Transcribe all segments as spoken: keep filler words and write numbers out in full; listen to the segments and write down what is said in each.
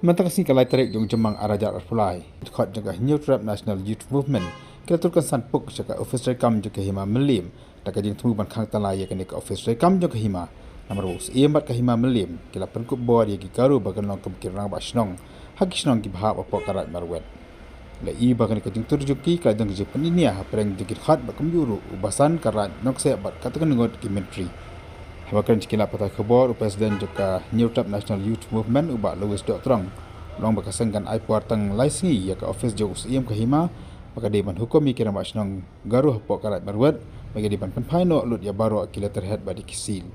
Mynta ka sngi ka lai tarik jong Jymmang ar hajar arphew lai, ki dkhot jong ka Hynñiewtrep National Youth Movement ki la tur kynsan puk sha ka ophis treikam jong ka Hima Mylliem da ka jingthmu ban khang tynnat ïa kane ka ophis treikam jong ka Hima. Namar ba u Syiem bad ka Hima Mylliem ki la pynkup bor ïa ki Garo ba kin long kum ki rangbah shnong ha ki shnong kiba hap hapoh ka Raid Marwet. La i ba kane ka jingtur jong ki ka la don ka jingpyniaid hapdeng jong ki dkhot bad kumjuh ruh u Basan, ka Raid Nongksep bad katto katne ngut ki myntri. Haba kren sha ki lad pathai khubor, u President jong ka Hynñiewtrep National Youth Movement, u Bah Louis Dohtdong, u la ong ba ka seng kan ai por tang lai sngi ïa ka ophis jong u Syiem ka Hima ba ka dei ban hukum ïa ki rangbah shnong Garo hapoh ka Raid Marwet ba ki dei ban pynphai noh lut ïa baroh ki letterhead bad ïa ki seal.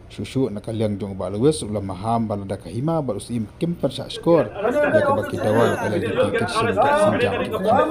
Shuh shuh na ka liang jong u Bah Louis u la maham ba lada ka Hima bad u Syiem kim pynshah shkor ïa kaba ki dawa, la ka L D P kin shim ïa ka sienjam kiba kham.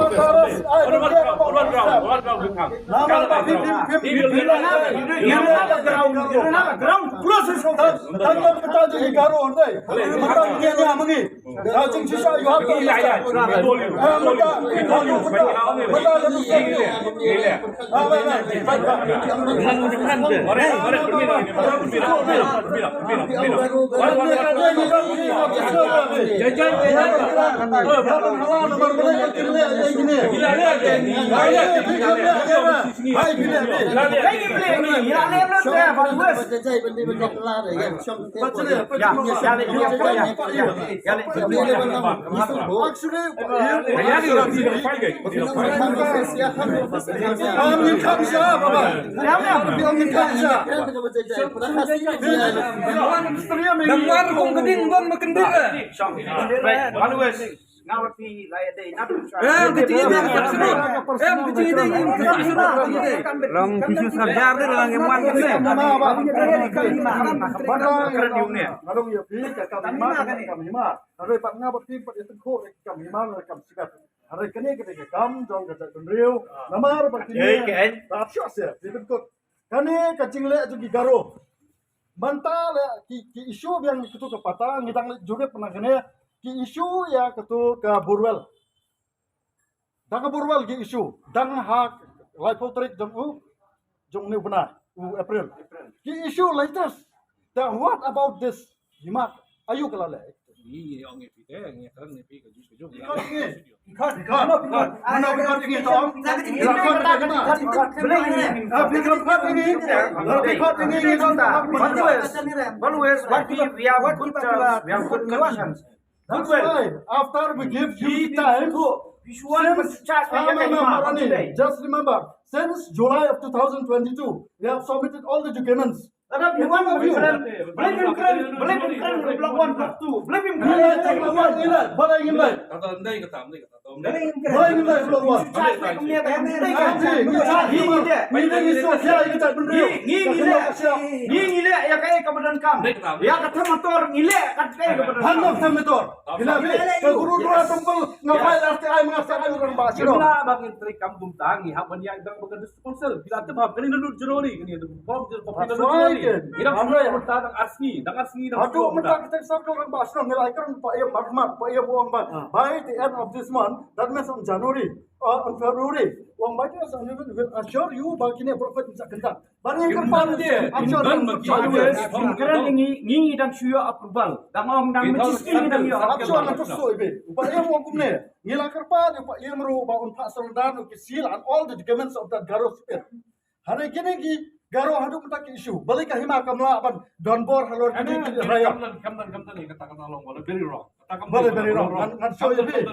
Long ki shu sngap jar de lang ki wan kane. Kren ïa u ne. Nga long ïa phi ka kam hima, ka kam hima. Hynrei pat nga bad phi pat ïa tyngkhuh ïa ka kam hima, ka kam sibat. Hynrei kane ka dei ka kam jong ka jaitbynriew. Namar ba kine. Ka shu seh, phi pynkut. Kane ka jingleh jong ki Garo. Mynta leh ki, ki issue biang ïa katu ka pata, ngi dang leh jurip na kane, ki issue ïa katu ka borewell. Dang ka borewell ki issue, dang ha laiphew tarik jong u, jong une u bnai, u April. Ki issue latest. Then what about this? Hima, aïu ka la leh? Ngi, ngi ong ïa phi te, ngi kren ïa phi ka juh ka juh. Phi khot ïa ngi. Phi khot, phi khot. Mano phi khot ïa ngi to? Phi khot ïa ngi. Ah, phi khot ïa ngi. Phi khot ïa ngi, ngi to. Always, always, we have good terms, we have good conditions. That's why, after we give you the time, since, ah, ma'am, ma'am, Rani, just remember, since July of two thousand twenty-two, we have submitted all the documents. Lada phi wan, phi kren, balei phim kren, balei phim kren block one, block two, balei phim kren block one, block two. Balei ngim leh, balei ngim leh block one. Ngi ngi leh, ngi ngi leh ïa kaei kaba donkam. Ïa ka Thamator ngi leh kaei kaba donkam. Hangno Thamator? Ngi leh ka Gurudwara Temple, nga file R T I, nga file rangbah shnong. Ba ngin treikam kumta ngi hap ban ïaid bad ka Council, phi la tip hap, kane naduh January, kane naduh form, form naduh January. Ngi dang shu mynta dang ar sngi, dang ar sngi dang shu mynta. Haduh mynta ka teng circle rangbah shnong ngi la ïakren, pa ïa March, March, pa ïa ong ba by the end of this month, that means on January or on February, ong ba the end of this month, we'll assure you ba kine profit bisa kynta. Ba ngi kyrpad, assure them. Kren ngi, ngi dang shu ïoh approval. Dang ong dang mynta ngi dang ïoh approval. Assure na tu soi be. Ba ïa ong kumne. Ngi la kyrpad ïa u Bah Ïem ruh ba un phah sngewdon u ki seal and all the documents of that Garo spirit. Hynrei kine ki Garo haduh mynta ki issue. Balei ka hima kam lah ban don bor halor kine ki raiot. Kam don, kam don, kam don, kata, kata long, what a very wrong. Kata kam don, what a very wrong. Ngan, ngan show ïa phi.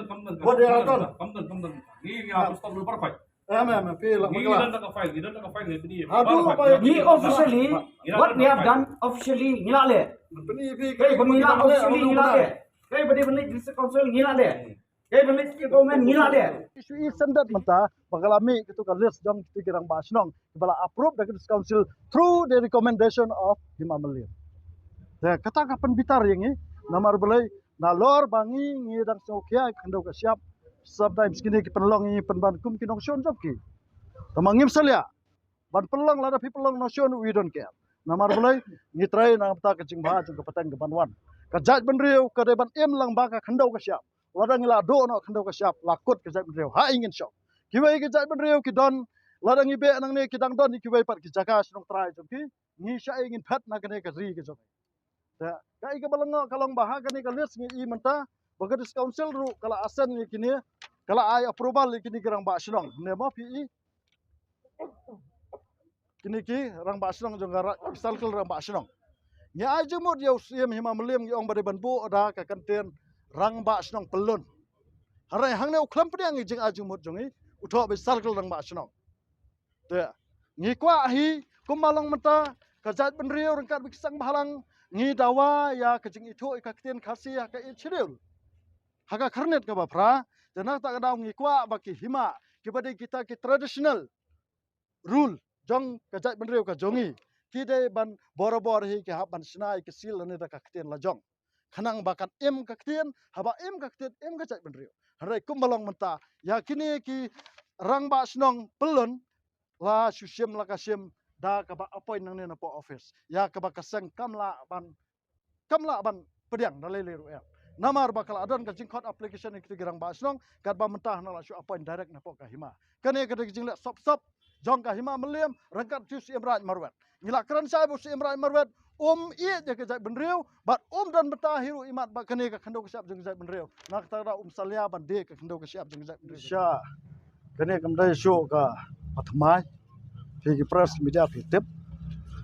What they have done. Kam don, kam don. Ngi, ngi hap stop dulu perfect. Em, em, em, phi lah. Ngi don ka file, ngi don ka file ngi phi. Haduh ba ngi officially, what we have done officially ngi la leh. Phi, phi, phi, ngi la officially ngi la leh. Phi, phi, phi, district council ngi la leh. Issue i sended mynta ba ka la mih katu ka list jong katu ki rangbah shnong kiba la approve da ka District Council through the recommendation of Hima Mylliem. Te kata ka pynbitar ïa ngi, namar balei, nalor ba ngi, ngi dang sngewkhia ïa ka khyndew ka shyiap, sometimes kine ki pynlong ïa ngi pynban kum ki nongshun jong ki. Tangba ngim salia ban pynlong, lada phi pynlong nongshun, we don't care. Namar balei, ngi trei na ka bynta ka jingbha jong ka pateng kaban wan. Ka jaitbynriew ka dei ban im lang bad ka khyndew ka shyiap. Lada ngi la duh noh khyndew ka shyiap, la kut ka jaitbynriew. Ha ïa ngin shong. Kiwei ki jaitbynriew ki don, lada ngi beh nangne ki dang don ïa kiwei pat ki jaka shnong trai jong ki. Ngi shah ïa ngin phet na kane ka ri ka jong ngi. Te kaei kaba lyngngoh ka long ba ha kane ka list ngi i mynta Ba ka District Council ruh ka la assent ïa kine, ka la ai approval ïa kine ki rangbah shnong. Ne mo phi i? Kine ki rangbah shnong jong ka ra-, circle rangbah shnong. Ngi ai jingmut ïa u Syiem Hima Mylliem, ngi ong ba dei ban buh da ka kyntien rangbah shnong pyllun. Hynrei hangne u khlem pdiang ïa ka jingai jingmut jong ngi, u thoh ba circle rangbah shnong. Te ngi kwah hi, kumba long mynta, ka jaitbynriew ryngkat bad ki seng bhalang, ngi dawa ïa ka jingithuh ïa ka ktien Khasi ha ka Eighth Schedule, ha ka khyrnit kaba phra. Te na kata ka daw ngi kwah ba ki hima, kiba dei kita ki traditional rule jong ka jaitbynriew ka jong ngi, ki dei ban borabor hi ki hap ban shna ïa ki seal lane da ka ktien la jong. Khnang ba kan im ka ktien, haba im ka ktien, im ka jaitbynriew. Hynrei kumba long mynta, ïa kine ki rangbah shnong pyllun, la shu shim la ka shim da kaba appoint nangne na poh office, ïa kaba ka seng kam lah ban, kam lah ban pdiang da lei lei ruh em. Namar ba ka la don ka jingkhot application ïa kito ki rangbah shnong, katba mynta hana la shu appoint direct na poh ka hima. Kane ka dei ka jingleh sop sop jong ka Hima Mylliem ryngkat u Syiem Raij Marwet. Ngi la kren shai ba u Syiem Raij Marwet um ïeit ïa ka jaitbynriew, bad um don bynta hi ruh imat ba kane ka khyndew ka shyiap jong ka jaitbynriew. Na kata ka daw um salia ban die ka khyndew ka shyiap jong ka jaitbynriew. Sha, kane kam dei shuh kaba thymmai. Phi ki press media phi tip.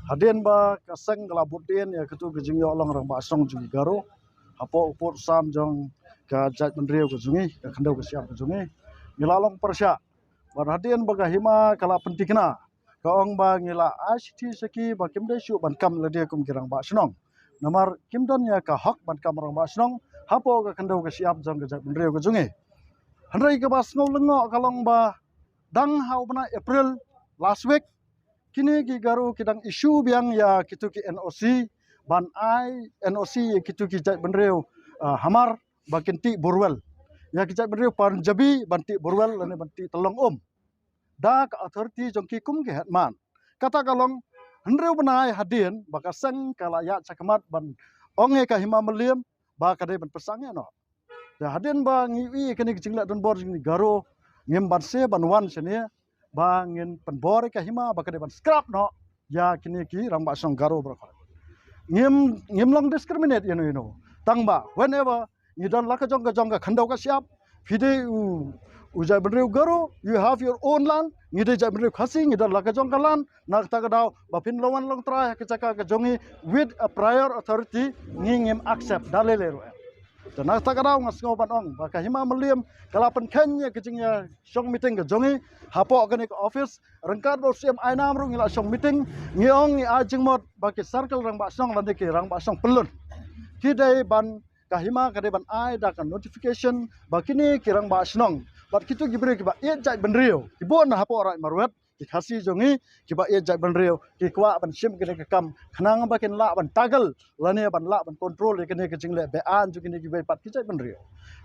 Hadien ba ka seng ka la bud dien ïa katu ka jingïoh long rangbah shnong jong ki Garo hapoh u pud u sam jong ka jaitbynriew ka jong ngi, ka khyndew ka shyiap ka jong ngi, ngi la long pyrshah. Bad hadien ba ka hima ka la pynthikna, ka ong ba ngi la ai shithi sha ki ba kim dei shuh ban kam lade kum ki rangbah shnong. Namar kim don ïa ka hok ban kam rangbah shnong hapoh ka khyndew ka shyiap jong ka jaitbynriew ka jong ngi. Hynrei kaba sngew lyngngoh ka long ba dang ha u bnai April last week, kine ki Garo ki dang issue biang ïa kito ki N O C, ban ai N O C ïa kito ki jaitbynriew, ah, hamar, ba kin tih borewell. Ïa ki jaitbynriew Punjabi ban tih borewell lane ban tih tyllong um da ka authority jong ki kum ki headman. Kata ka long hynriew bnai hadien ba ka seng ka la ïaid shakhmat ban ong ïa ka Hima Mylliem ba ka dei ban pynsangeh noh. Te hadien ba ngi ïohi kane ka jingleh donbor jong ngi Garo, ngim banse ban wan shane ba ngin pynbor ïa ka hima ba ka dei ban scrap noh ïa kine ki rangbah shnong Garo baroh. Ngim, ngim long discriminate ïano ïano. Tang ba whenever ngi don la ka jong ka jong ka khyndew ka shyiap, phi dei u, u jaitbynriew Garo, you have your own land, ngi dei jaitbynriew Khasi, ngi don la ka jong ka land. Na kata ka daw ba phin long wan long trai ha ka jaka ka jong ngi with a prior authority, ngi ngim accept da lei lei ruh em. Te na kata ka daw nga sngew ban ong ba ka Hima Mylliem ka la pynkheiñ ïa ka jingïashong meeting ka jong ngi hapoh kane ka office, ryngkat bad u Syiem Ainam ruh ngi la shong meeting. Ngi ong ngi ai jingmut ba ki circle rangbah shnong lane ki rangbah shnong pyllun, ki dei ban, ka hima ka dei ban ai da ka notification ba kine ki rangbah shnong bad kito ki briew kiba ïeit jaitbynriew, ki bun na hapoh Raij Marwet, ki Khasi jong ngi kiba ïeit jaitbynriew ki kwah ban shim kane ka kam khnang ba kin lah ban tackle lane ban lah ban control ïa kane ka jingleh be-aiñ jong kine kiwei pat ki jaitbynriew.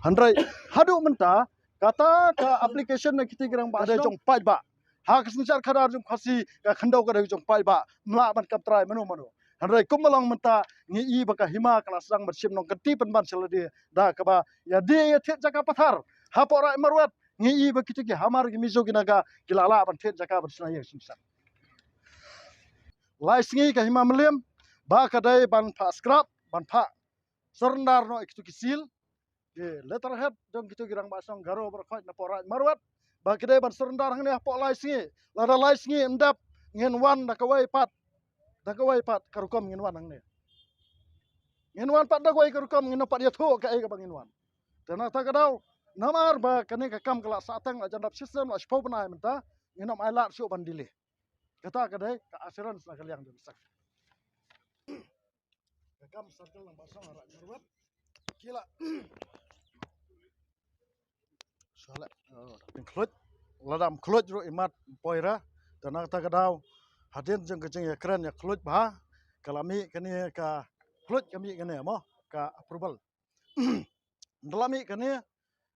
Hynrei haduh mynta kata ka application na kito ki rangbah shnong jong paidbah, ha ka synshar khadar jong Khasi ka khyndew ka dei jong paidbah, ym lah ban kam trai mano mano. Hynrei kumba long mynta ngi i ba ka hima ka la sdang ban shim nongkynti pynban sha lade da kaba ïa die ïa thied jaka pathar hapoh Raij Marwet. Ngi i ba kito ki Hmar, ki Mizo, ki Naga ki la lah ban thied jaka ban shna ïing shna sem. Lai sngi ka Hima Mylliem ba ka dei ban phah scrap, ban phah surrender noh ïa kito ki seal, ki letterhead jong kito ki rangbah shnong Garo baroh khoit na poh Raij Marwet, ba ka dei ban surrender hangne hapoh lai sngi. Lada lai sngi ym dep, ngin wan da kawei pat, da kawei pat ka rukom ngin wan hangne. Ngin wan pat da kawei ka rukom, ngin ym pat ïathuh kaei kaba ngin wan. Te na kata ka daw, namar ba kane ka kam ka la sah tang, la jan dap shisnem, la shiphew bnai mynta, ngin ym ailad shuh ban delay. Kata ka dei ka assurance na ka liang jong ka seng. Ka kam circle rangbah shnong Raij Marwet ki la, shaleh, oh, pynkhluit. Lada ym khluit ruh imat ym poi re. Te na kata ka daw, hadien jong ka jingïakren ïakhluit bha, ka la mih kane ka khluit, ka mih kane mo ka approval. Ynda la mih kane,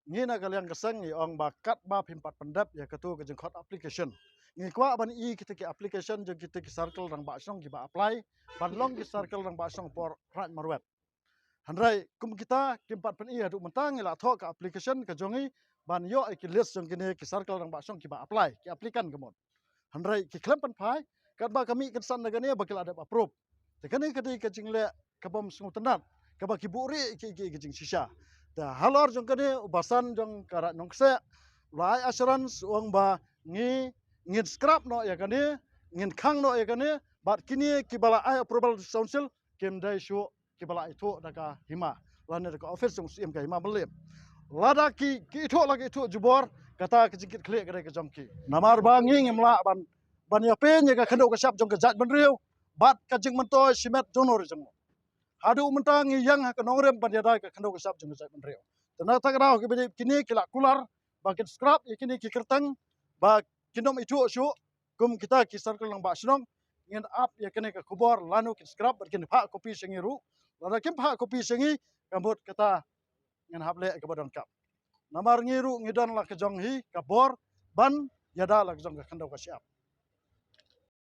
ngi na ka liang ka seng ngi ong ba katba phim pat pyndep ïa katu ka jingkhot application, ngi kwah ban i kita ki application jong kita ki circle rangbah shnong kiba apply ban long ki circle rangbah shnong poh Raij Marwet. Hynrei kum kita kim pat pyn-i haduh mynta, ngi la thoh ka application ka jong ngi ban ïoh ïa ki list jong kine ki circle rangbah shnong kiba apply, ki applicant ka mut. Hynrei ki khlem pynphai, katba ka mih kynsan na kane ba ki la dep approve. Te kane ka dei ka jingleh ka bym sngewtynnat, kaba ki buhrieh ïa ki, ki, ki jingshisha. Te halor jong kane u Basan jong ka Raid Nongkseh u la ai assurance, u ong ba ngi, ngin scrap noh ïa kane, ngin khang noh ïa kane, bad kine kiba la ai approval District Council kim dei shuh kiba la ithuh da ka hima lane da ka office jong u Syiem ka hima Mylliem. Lada ki, ki ithuh la ki ithuh jubor, kata ka jingkitkhlieh ka dei ka jong ki. Namar ba ngi ngim lah ban, ban ïapeiñ ïa ka khyndew ka shyiap jong ka jaitbynriew bad ka jingmyntoi shimet jong no re jong no. Haduh mynta ngi ïeng ha ka nongrim ban ïada ïa ka khyndew ka shyiap jong ka jaitbynriew. Te na kata ka daw kiba dei kine ki la kular ba kin scrap ïa kine ki kyrteng ba kin ym ithuh shuh kum kita ki circle rangbah shnong. Ngin ap ïa kane ka khubor lano kin scrap bad kin phah copy sha ngi ruh. Lada kim phah copy sha ngi, ka mut kata ngin hap leh kaba donkam. Namar ngi ruh ngi don la ka jong hi ka bor ban ïada la ka jong ka khyndew ka shyiap.